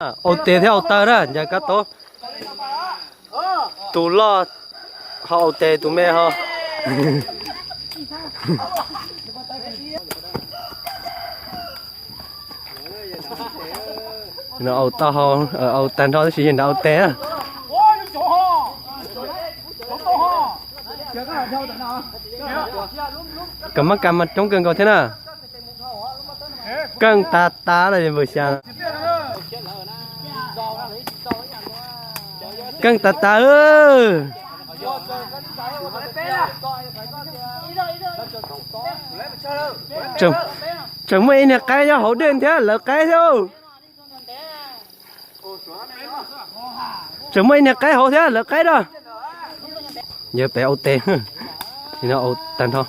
Au tes thiab au taw na, ncaws kab taub. Tus loj ho au tes, tus me ho au taub hau, au tag nrho tab sis yog nrad au tes na. Kam mab kas mas coob kawg nkaus thiab na. Keej tas tas lawm npawg Xya. Keej tas tas. Tseem muaj ib niag qaib nyob hauv dej thiab, lawv qaib thiab. Tseem muaj ib niag qaib hauv thiab, lawv qaib na. Yog pem au tes, au tag nrho.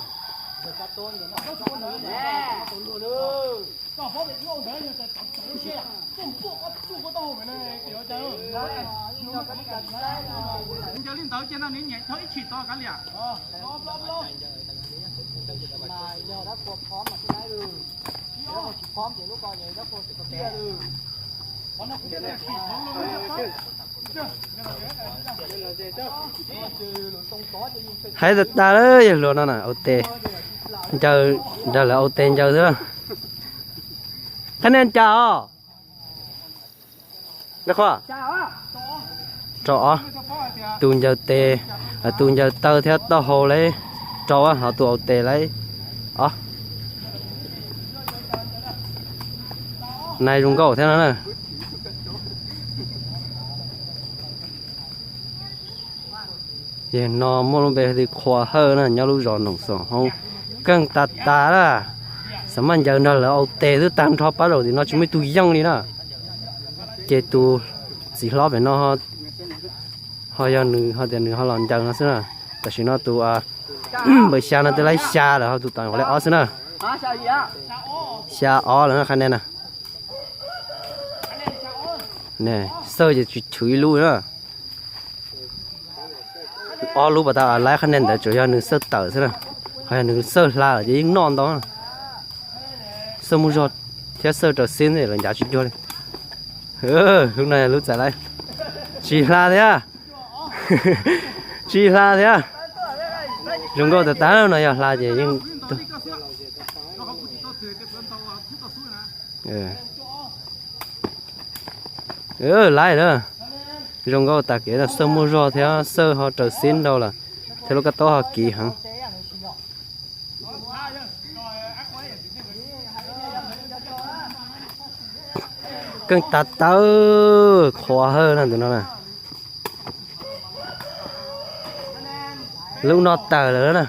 Hais tas tas lawm, yog luag no na, au tes ncaws, nrog lawv au tes ncaws xwb. Qhab nias cas os? Rau ob, tus ncaws tes, tus ncaws taw thiab taub hau lawm rau, ho tus au tes lawm ob. Nais zoo nkauj thiab no na. Yog no muaj lub npe li Qhua Hawj na, nyob lub zos Noom Xoom Hoob. Keej tas tas na, xav mas ncaws nrog lawv au tes twb tag nrho, pab zaum tim no tsis muaj ib tug yeej li na. Ces tus txiv hlob pem no ho yog nws ho tias nws ho los ncaws no xwb na. Tam sim no tus npawg Xya no twb laib xya lawm, ho tus tom nqua li ob xwb na. Xya ob lawm qhab nias na. Xawj ces tsis chwv ib lub na. Ob lub pas tas laib qhab nias ntawd tsuas yog nws xawj tawm xwb na, ho yog nws xawj hla lawm ces yeej noj ntau. Xawj muaj zog thiab xawj raws xib lawm ncav tsis cuag li. Lub no lub txais laib, tsis hla thiab, tsis hla thiab. Zoo nkauj tas tas no, yog hla ces yeej laib na. Zoo nkauj tas kev, xawj muaj zog thiab xawj ho raws xib ntau lawm, thiab lub kab taub ho kiv heev. Keej tas tawv, Qhua Hawj na tus no na. Lub no tawm lawm na.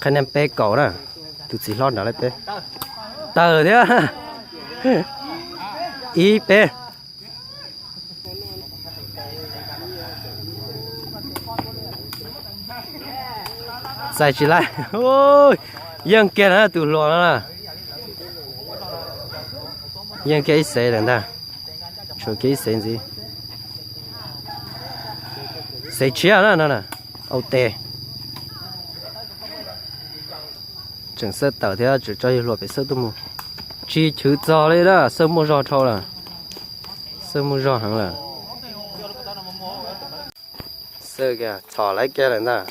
Qhab nias peb kaum na, tus txiv hlob nrad laib peb. Tawm thiab. Ib peb. Txais tsis laib. Yeej kiag na tus hluas no na. Yeej kiag ib xev lawm ntag. Tshuav kiag ib xev ntxiv. Xev tshiab na no na. Au tes. Tseem xawj tawm thiab tseem tso yawg hluas pem xawj tuaj mus. Tsis chwv txog li na, xawj muaj zog dhau lawm. Xawj muaj zog heev lawm. Xawj kiag txhom laib kiag lawm ntag.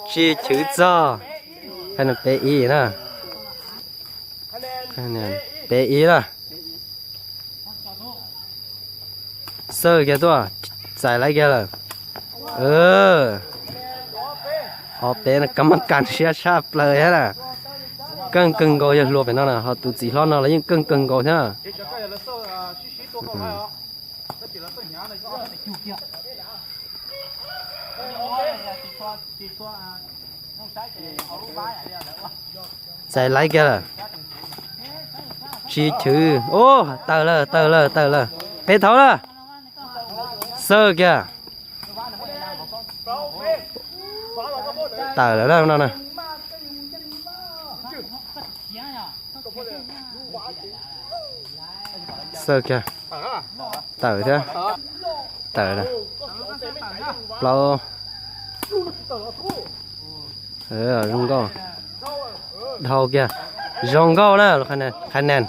Tsis chwv txog. Qhab nias peb ib na. Peb ib na. Xawj kiag tuaj, txais laib kiag lawm. Ob peb no kab mab kas siab tshaj plaws thiab na. Keej kawg nkaus yawg hluas pem no na, ho tus txiv hlob no los yeej keej kawg nkaus thiab. Txais laib kiag lawm. Tsis chwv. Ub, tawm lawm, tawm lawm, tawm lawm. Peb thaum lawm. Xawj kiag. Tawm lawm no na. Xawj kiag. Tawm thiab. Tawm lawm. Plaub. Zoo nkauj. Dhau kiag. Zoo nkauj na, qhab nees.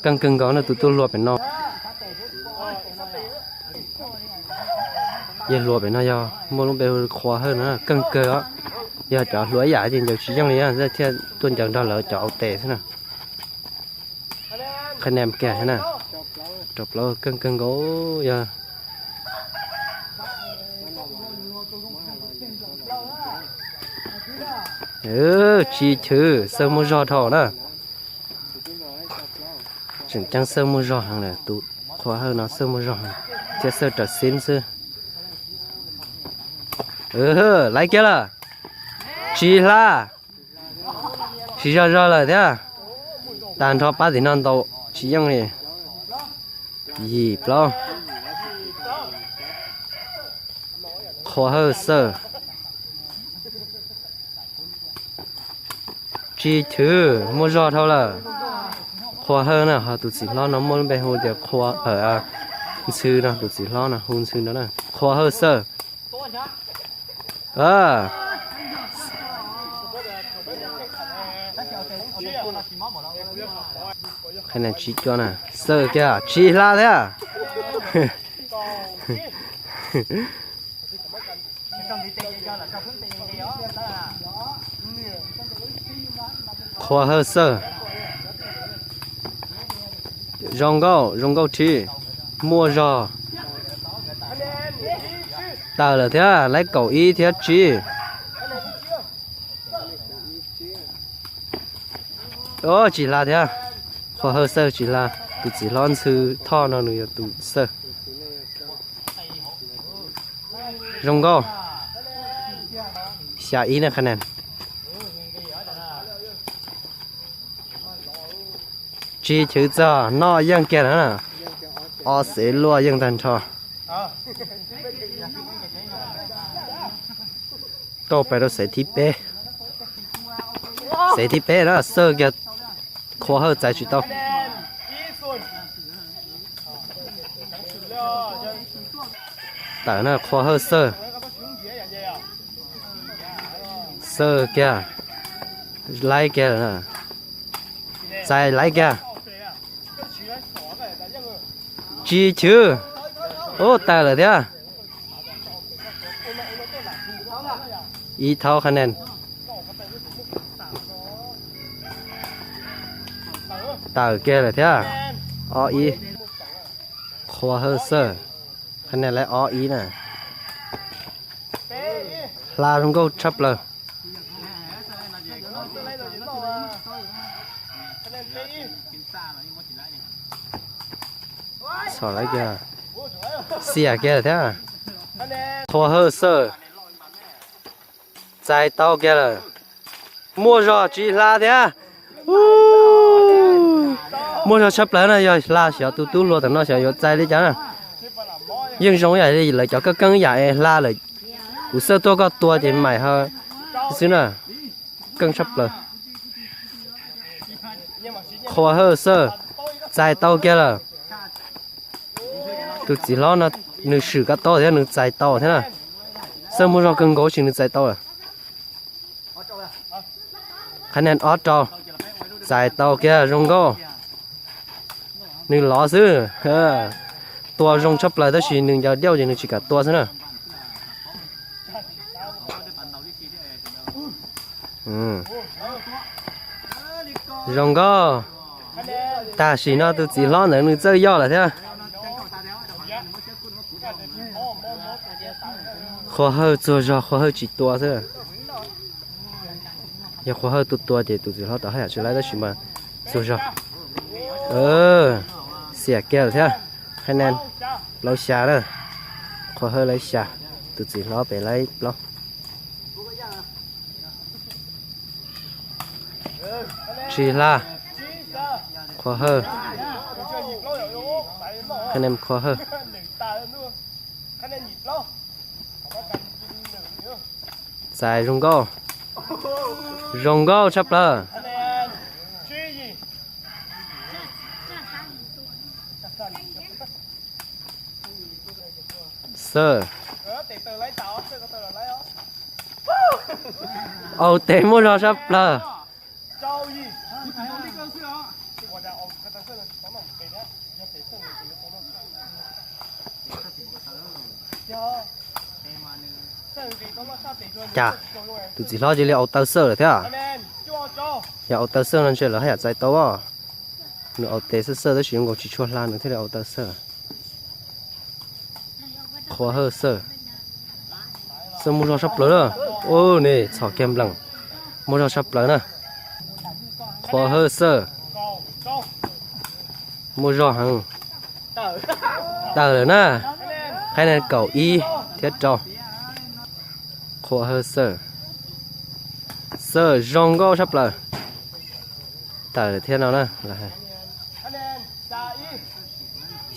Keej kawg nkaus no tus tub hluas pem no. Yawg hluas pem no yog muaj lub npe hu Qhua Hawj no keej kawg os. Yog cov hluas ib yam ces ncaws tsis yeej li thiaj tuaj ncaws nrog lawv cov au tes xwb na. Qhab nees kiag na. Rau plaub keej kawg nkaus yog. Tsis chwv, Xawj muaj zog dhau na. Tseem ceeb Xawj muaj zog heev lawm, tus Qhua Hawj no Xawj muaj zog heev, thiab Xawj raws xib xwb. Laiv kiag lawm. Tsis hla. Tsis zog zog lawm thiab. Tag nrho pab tim no ntaus tsis yeej li. Yim plaub. Qhua Hawj Xawj. Tsis chwv, muaj zog dhau lawm. Qhua Hawj na, ho tus txiv hlob no muaj lub npe hu tias Qhua, Ntxhw no, tus txiv hlob no hu Ntxhw no na. Qhua Hawj Xawj. Qhab nees tsis cua na, Xawj kiag tsis hla thiab. Qhua Hawj Xawj. Zoo nkauj, zoo nkauj thiab. Muaj zog. Tawm lawm thiab, laiv kaum ib thiab tsib. Tsis hla thiab. Qhua Hawj Xawj tsis hla. Tus txiv hlob Ntxhw Thoj no nws yog tus Xawj. Zoo nkauj. Xya ib na qhab nees. Tsis chwv txog, noj yeej kiag na. Ob xev luaj yeej tag nrho. Tau pais rau xev thib peb. Xev thib peb na, Xawj kiag, Qhua Hawj txais tsis tau. Tawm na, Qhua Hawj Xawj. Xawj kiag, laiv kiag lawm. Txais laiv kiag. Tsis chwv. Ub, tawm lawm thiab. Ib thaub qhab nees. Tawm kiag lawm thiab. Ob ib. Qhua Hawj Xawj. Qhab nees laiv ob ib na. Hla zoo nkauj tshaj plaws. Txhom laiv kiag. Xiam kiag lawm thiab. Qhua Hawj Xawj. Txais tau kiag lawm. Muaj zog tsis hla thiab. Muaj zog tshaj plaws no, yog hla xyov tus tub hluas tam no xyov yuav txais li cas na. Yeej zoo ib yam li lawv cov keej keej ib yam es hla lawm. Kuv xawj tuaj koj tua ces maim ho xwb na. Keej tshaj plaws. Qhua Hawj Xawj txais tau kiag lawm. Tus txiv hlob no nws swm kab taub thiab nws txais tau thiab na. Xawj muaj zog kawg nkaus tsis nws txais tau lawm. Qhab nees ob rau. Txais tau kiag zoo nkauj. Nws lov xwb. Tua zoo tshaj plaws tab sis nws ncaws diauj ces nws tsis kam tua xwb na. Zoo nkauj. Tam sim no tus txiv hlob ntawd nws txawj yoj lawm thiab. Qhua Hawj txuag zog, Qhua Hawj tsis tua xwb. Yog Qhua Hawj tua tua ces tus txiv hlob tau haj yam tsis laib tab sis mas txuag zog. Xiam kiag lawm thiab. Qhab nees plaub xya na. Qhua Hawj laib xya, tus txiv hlob pem laib plaub. Tsis hla. Qhua Hawj. Qhab nees Qhua Hawj. Txais zoo nkauj. Zoo nkauj tshaj plaws. Xawj. Au tes muaj zog tshaj plaws. Cas, tus txiv hlob cia li au taw xawj lawm thiab. Yog au taw xawj no ntshe lawv haj yam txais tau. Nws au tes xawj xawj tab sis zoo nkaus tsis tshua hla nws thiaj li au taw xawj. Qhuav hawj xawj. Xawj muaj zog sab plaws na. Ub, ne txhom kiag nplees. Muaj zog sab plaws na. Qhuav hawj xawj. Muaj zog heev. Tawm lawm na. Qhov no kaum ib thiab rau. Qhuav hawj xawj. Xawj zoo nkauj sab plaws. Tawm lawm thiab no na.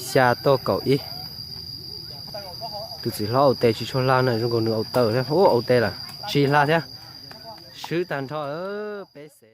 Xya tuaj kaum ib. Tus txiv hlob au tes tsis tshua hla na, zoo nkaus nws au taw thiab. Ub, au tes lawm tsis hla thiab. Swb tag nrho peb xev.